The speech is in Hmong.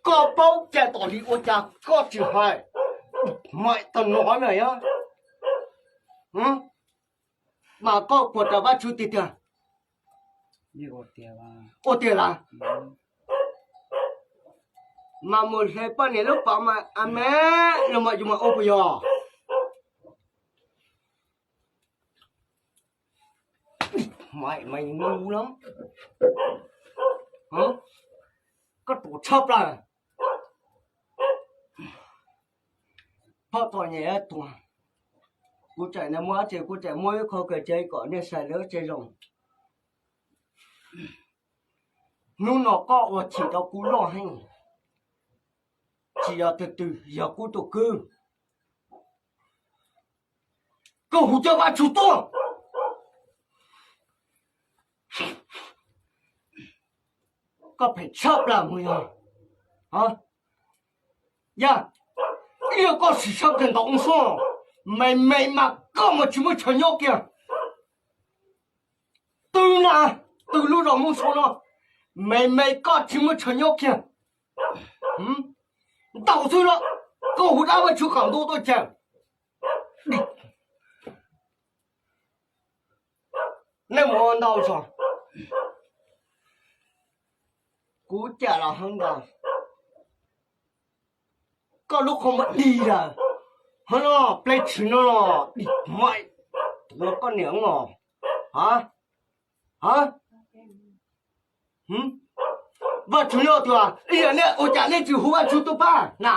Koj paub cai tom li ua cas koj tsis hais? Maim tag no na yog, mas koj puas rau Vajtswv tiag tiag? Ua tiag las, mas mus hle poj niam lub pav mas a me los mas yus mas ua puas yog? Maim mas ngu lawm, koj ruam tshaj plaws. Phauj Txos Nyem tuag, kuv tseem muaj dab tsi kuv tseem muab ib qho kawm tsev kom nej xav lawv tsev zoo. Hnub no koj ua chim rau kuv loj heev, tsis yog tus twg, yog kuv tus kwv. Koj hu cov Vajtswv tuaj. Koj phem tshaj plaws mus yog, yog ib yam koj sim sab kawg nkaus mus soj, me me mas koj mas tsis muaj chaw nyob kiag. Twb na, twb lub zos Hmoob Xua no, me me koj tsis muaj chaw nyob kiag. Ntau xwb los, koj hu dab Vajtswv qaum ntuj tuaj cawm. Nej mus ua ntau zog, kuv cam los heev ntau. Koj lub qhov muag dig lawm, ho no pleb tshwm no los dig maim, tuav koj niam os. Ha, ha, Vajtswv nyob twg? Ib yam nej ua cas nej tsis hu Vajtswv tuaj pab na?